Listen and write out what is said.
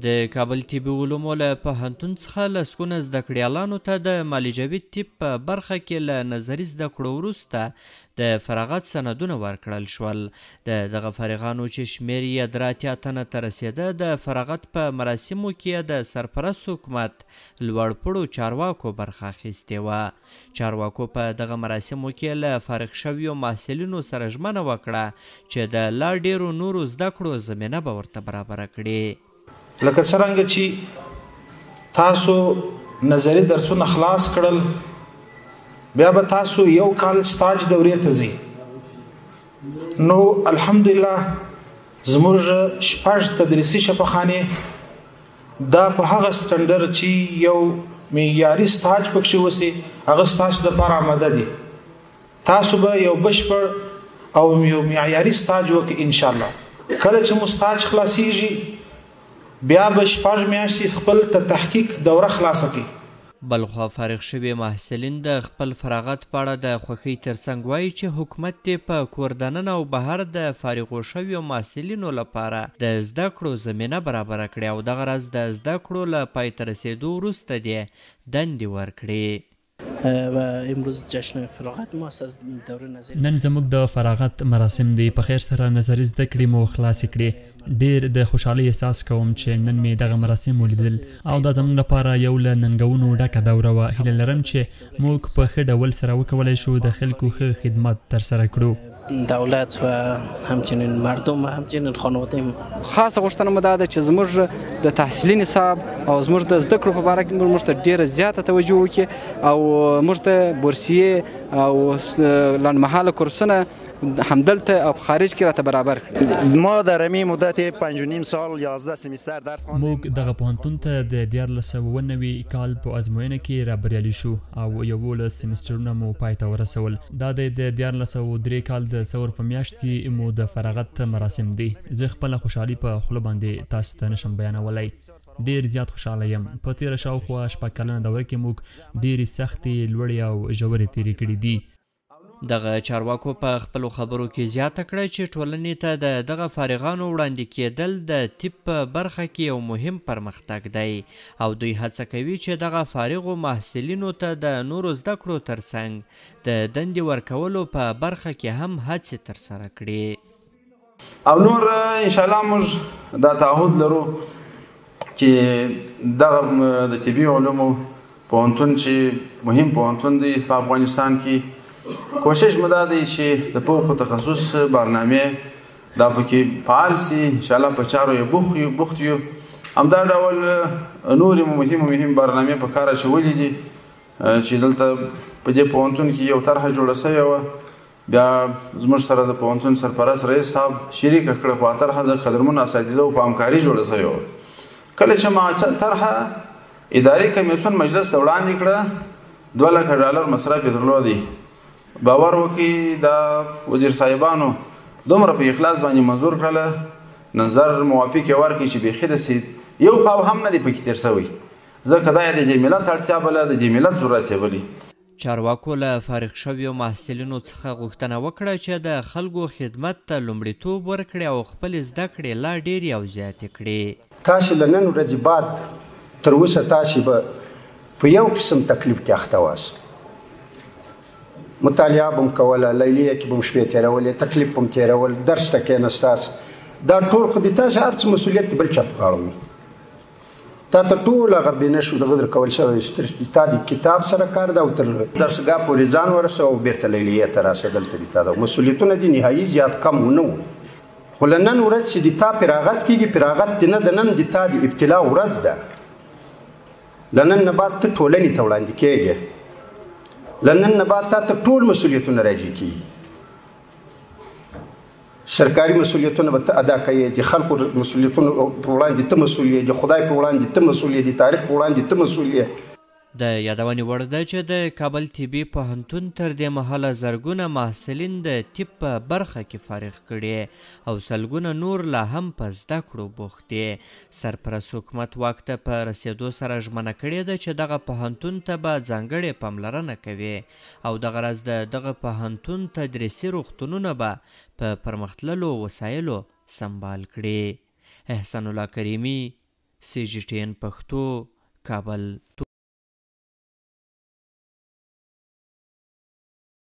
د کابل طبي علومو له پوهنتون څخه لسګونه زده کړیالانو ته د معالجوي طب په برخه کې له نظري زده کړو وروسته د فراغت سندونه ورکړل شول. د دغه فارغانو چې شمېر یې 83 تنه ته رسېده، د فراغت په مراسمو کې د سرپرست حکومت لوړپوړو چارواکو برخه اخیستې وه. چارواکو په دغه مراسمو کې له فارغ شویو محصلینو سره ژمنه وکړه چې د لا ډېرو نورو زده کړو زمینه به ورته برابره کړي. لکه څرنګه چې تاسو نظري درسونه خلاص کړل، بیا به تاسو یو کال ستاج دورې ته ځئ. نو الحمدلله زموږ 6 تدریسي شفاخانې دا په هغه سټنډر چې یو معیاري ستاج پکښې وسي، هغه ستاسو دپاره آماده دي. تاسو به یو بشپړ او یو معیاري ستاج وکړئ انشاءالله. کله چې مو ستاج خلاصیږي، بیا به 6 میاشتې خپل تحقیق دوره خلاصه کړي. بلخوا فارغ شوي محصلین د خپل فراغت په اړه د خوښۍ ترڅنګ وایي چې حکومت دې په کور دننه او بهر د فارغو شویو محصلینو لپاره د زده کړو زمینه برابره کړي او دغه راز د زده کړو له پای ته رسېدو وروسته دې دندې ورکړي. و امروز جشن فراغت ما از دوره نظری. نن زموږ د فراغت مراسم دی. په خیر سره نظري زده کړې مو خلاصې کړې. ډېر د خوشحالۍ احساس کوم چې نن مې دغه مراسم ولیدل او دا زموږ لپاره یو له ننګونو ډکه دوره وه. هیله لرم چې موږ په ښه ډول سره وکولای شو د خلکو ښه خدمت ترسره کړو. دولت و همچنین مردم و همچنین خانواده. خاصه غوښتنه مو دا ده چې زموږ د تحصیلي نصاب او زموږ د زده کړو په باره کې موږ ته ډېره زیاته توجه وکړي او موږ ته بورسیې او لنډمهاله کورسونه همدلته او په خارج کې راته برابر کړي. ما در همین مدت 5.5 سال 11 سمستر درس خواندیم. موږ دغه پوهنتون ته د 1390 کال په ازموینه کې را بریالي شو او 11 سمسترونه مو پای ته ورسول. دا د 1303 کال د ثور په میاشت کې مو د فراغت مراسم دي. زه خپله خوشحالي په خوله باندې تاسو ته نشم بیانولی. ډېر زیات خوشحاله یم. په تېره شاوخوا 6 کلنه دوره کې موږ ډېرې سختې، لوړې او ژورې تېرې کړې دي. دغه چارواکو په خپلو خبرو کې زیاته کړه چې ټولنې ته د دغه فارغانو وړاندې کېدل د طب په برخه کې یو مهم پرمختګ دی او دوی هڅه کوي چې دغه فارغو محصلینو ته د نورو زده کړو ترڅنګ د دندې ورکولو په برخه کې هم هڅې ترسره کړي. او نور انشاءالله موږ دا تعهد لرو چې دغه د طبي علومو پوهنتون چې مهم پوهنتون دی په افغانستان کې، کوشش مو دا دی چې د فوق تخصص برنامې دا پکې فعال سي انشاءالله. په چارو یې بوخت یو. همدا ډول نورې مو مهمې مهمې برنامې په کار اچولې دي چې دلته په دې پوهنتون کې یو طرحه جوړه شوې وه، بیا زموږ سره د پوهنتون سرپرست رئیس صاحب شریکه کړه، خو طرحه د قدرمنو اساتذو په همکاري جوړه شوې وه. کله چې ما طرحه اداري کمیسیون مجلس ته وړاندې کړه، 2 لکه ډالر مصرف یې درلودی. باور وکړئ دا وزیر صاحبانو دومره په اخلاص باندې منظور کړله، نظر موافق یې ورکړي چې بیخي داسې یو پاو هم نه دی پکې تېر شوی، ځکه دا یې د دې ملت اړتیا بله، د دې ملت ضرورت یې بلی. چارواکو له فارغ شویو محصلینو څخه غوښتنه وکړه چې د خلکو خدمت ته لومړیتوب ورکړي او خپلې زده کړې لا ډېرې او زیاتې کړي. تاسې له نن ورځې بعد تر اوسه تاسې به په یو قسم تکلیف کې اخته واست. مطالعه به م کوله، لیلیه کې به م شپې تېرولې، تکلیف به م تېرول، درس ته کښېنستاست. دا ټول خو د تاسې هر څه مسؤلیت د بل چا په غاړه وي. تا ته ټول هغه بینش دغه درکول شوی، تا د کتاب سره کار ده او تر درسګاه پورې ځان ورسوه او بېرته لیلیې ته راسه. دلته د تا دا مسؤلیتونه دي نهایي زیات کم نه وو، خو له نن ورځ چې د تا فراغت کېږي، فراغت دې نه د نن د تا د ابتلا ورځ ده. له نن نه بعد ته ټولنې ته وړاندې کېږې، له نن نه بعد تا ته ټول مسؤلیتونه راجع کېږي. سرکاري مسؤلیتونه به ته ادا کوې، د خلکو مسؤلیتونو په وړاندې ته مسؤل یې، د خدای په وړاندې ته مسؤل یې، د تاریخ په وړاندې ته مسؤل یې. د یادونې وړ ده چې د کابل طبي پوهنتون تر دې مهاله زرګونه محصلین د طب په برخه کې فارغ کړي او سلګونه نور لا هم په زده کړو بوخت دي. سرپرست حکومت واک ته په رسېدو سره ژمنه کړې ده چې دغه پوهنتون ته به ځانګړې پاملرنه کوي او دغه راز د دغه پوهنتون تدریسي روغتونونه به په پرمختللو وسایلو سمبال کړي. احسان الله کریمي، سي جي ټي ان پښتو، کابل.